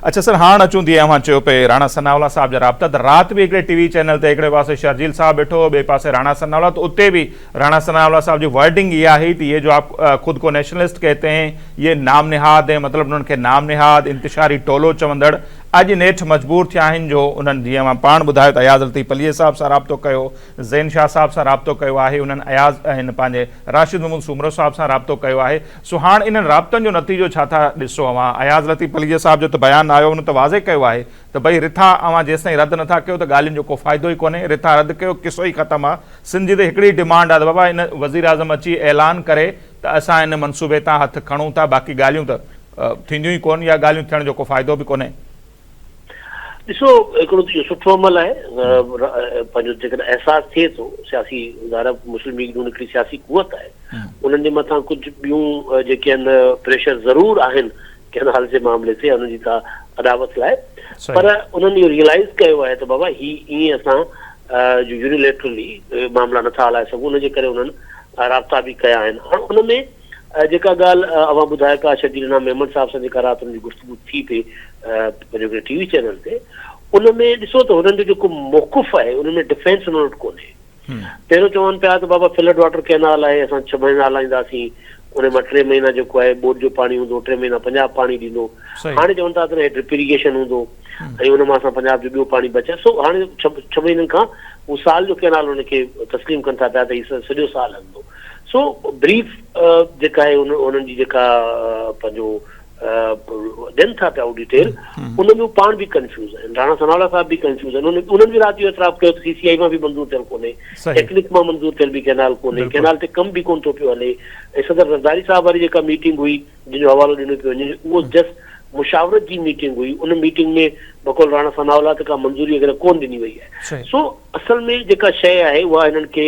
اڇا سر هاڻ اچون ٿي اوهان چيو پئي راڻا ثناء الله صاحب جا رابطا ته رات به هڪڙي ٽي وي چينل تي هڪڙي پاسي شرجيل صاحب ويٺو هو ٻئي پاسي راڻا ثناء الله ته اتي به راڻا ثناء الله صاحب جي ورڊنگ اها هئي ته يه جو آپ خود کو نيشنلسٽ ڪهتي هين يه نام نهاد هين مطلب انهن کي نام نهاد انتشاري ٽولو چوندڙ اڄ نيٺ مجبور ٿيا آهن جو انهن جيئن اوهان پاڻ ٻڌايو ته اياز لطيف پليجي صاحب سان رابطو ڪيو زين شاهه صاحب سان رابطو ڪيو آهي انهن اياز هن پنهنجي راشد محمود سومرو صاحب سان رابطو ڪيو آهي سو هاڻ انهن رابطن جو نتيجو ڇا ٿا ڏسو اوهان؟ اياز لطيف پليجي صاحب جو ته بيان آيو ان ته واضح ڪيو آهي ته ڀئي رٿا اوهان جيستائين رد نٿا ڪيو ته ڳالهين جو ڪو فائدو ئي ڪونهي، رٿا رد ڪيو قصو ئي ختم آ، سنڌ جي ته هڪڙي ڊمانڊ آ ته بابا ان وزيراعظم اچي اعلان ڪري ته اسان ان منصوبي تان هٿ کڻون ٿا باقي ڳالهيون ته ٿينديون ئي ڪونه يا ڳالهيون ٿيڻ جو ڪو فائدو به ڪونهي. ڏسو هڪڙو ته اهو سٺو عمل آهي پنهنجو جيڪڏهن احساس ٿئي ٿو سياسي ظاهر آهي مسلم ليگ نون هڪڙي سياسي قوت آهي انهن جي مٿان ڪجهه ٻيون جيڪي آهن پريشر ضرور آهن ڪينال جي معاملي تي انهن جي ڪا اڏاوت لاء پر انهن اهو ريئلائز ڪيو آهي ته بابا هي ائين اسان جو يونيليٽرلي معاملا نٿا هلائي سگهون ان جي ڪري انهن رابطا به ڪيا آهن هاڻ ان ۾ جيڪا ڳالهه اوهان ٻڌائي پيا شرجيل انعام ميمڻ صاحب سان جيڪا رات ان جي گفتگو ٿي پئي پنهنجو هڪڙي ٽي وي چينل تي ان ۾ ڏسو ته هنن جو جيڪو موقف آهي ان ۾ ڊفينس انهن وٽ ڪونهي پهريون چون پيا ته بابا فلڊ واٽر ڪينال آهي اسان ڇهه مهينا هلائينداسين ان مان ٽي مهينا جيڪو آهي ٻوڏ جو پاڻي هوندو ٽي مهينا پنجاب پاڻي ڏيندو هاڻي چون ٿا ته ڊرپ اريگيشن هوندو ۽ ان مان اسان پنجاب جو ٻيو پاڻي بچائي سو هاڻي ڇهه مهينن کان هو سال جو ڪينال ان کي تسليم ڪن ٿا پيا ته هي سڄو سال هلندو سو بريف جيڪا آهي انهن جي جيڪا پنهنجو ڏين ٿا پيا ڊيٽيل ان ۾ پاڻ به ڪنفيوز آهن راڻا ثناء الله صاحب به ڪنفيوز آهن انهن به رات جو اعتراف ڪيو ته سي سي آئي مان به منظور ٿيل ڪونهي ٽيڪنڪ مان منظور ٿيل به ڪينال ڪونهي ڪينال تي ڪم به ڪون ٿو پيو هلي ۽ صدر زرداري صاحب واري جيڪا ميٽنگ هئي جنهن جو حوالو ڏنو پيو وڃي اهو جسٽ مشاورت جي ميٽنگ هئي ان ميٽنگ ۾ بقول راڻا ثناء الله ته ڪا منظوري وغيره ڪون ڏني وئي آهي سو اصل ۾ جيڪا شيء آهي اها هنن کي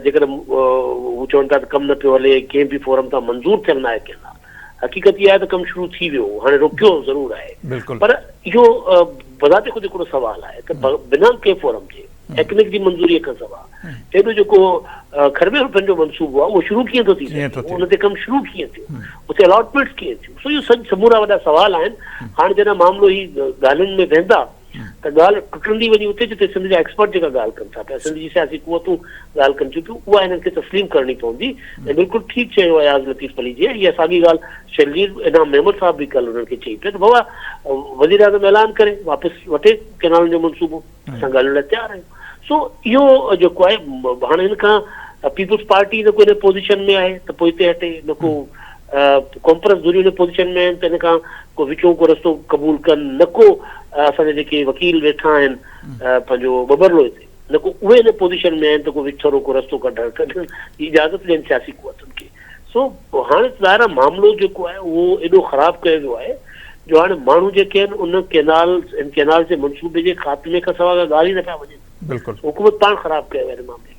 جيڪڏهن هو چون ٿا ته ڪم نه پيو هلي ڪنهن به فورم تان منظور ٿيل نه آهي ڪنهن حقيقت اها آهي ته ڪم شروع ٿي ويو هو هاڻي روڪيو ضرور آهي پر اهو بذات خود هڪڙو سوال آهي ته بنا ڪنهن فورم جي ٽيڪنڪ جي منظوري کان سواء ايڏو جيڪو کربين روپين جو منصوبو آهي اهو شروع ڪيئن ٿو ٿي سگهي ان تي ڪم شروع ڪيئن ٿيو اتي الاٽمينٽس ڪيئن ٿيون سو اهو سڄ سمورا وڏا سوال آهن هاڻي جڏهن معاملو هي ڳالهين ۾ ويندا ته ڳالهه ٽٽندي وڃي اتي جتي سنڌ جا ايڪسپرٽ جيڪا ڳالهه ڪن ٿا پيا سنڌ جي سياسي قوتون ڳالهه ڪن ٿيون پيون اها هنن کي تسليم ڪرڻي پوندي ۽ بلڪل ٺيڪ چيو اياز لطيف پليجي اها ساڳي ڳالهه شرجيل انعام ميمڻ صاحب به ڪلهه انهن کي چئي پيو ته بابا وزيراعظم اعلان ڪري واپس وٺي ڪينالن جو منصوبو اسان ڳالهين لاء تيار آهيون سو اهو جيڪو آهي هاڻي هن کان پيپلز پارٽي نه ڪو ان پوزيشن ۾ آهي ته پوئتي هٽي نه ڪو قومپرست ڌريون ان پوزيشن ۾ آهن ته ان کان ڪو وچون ڪو رستو قبول ڪن نه ڪو اسان جا جيڪي وڪيل ويٺا آهن پنهنجو ٻٻرلوء تي نه ڪو اهي ان پوزيشن ۾ آهن ته ڪو وچٿرو ڪو رستو ڪڍڻ ڪڍڻ جي اجازت ڏين سياسي قوتن کي سو هاڻي ظاهر آهي معاملو جيڪو آهي اهو ايڏو خراب ڪيو ويو آهي جو هاڻي ماڻهو جيڪي آهن ان ڪينال ان ڪينال جي منصوبي جي خاتمي کان سواء ڪا ڳالهه ئي نه پيا وڃن بلڪل حڪومت پاڻ خراب ڪيو آهي ان معاملي کي.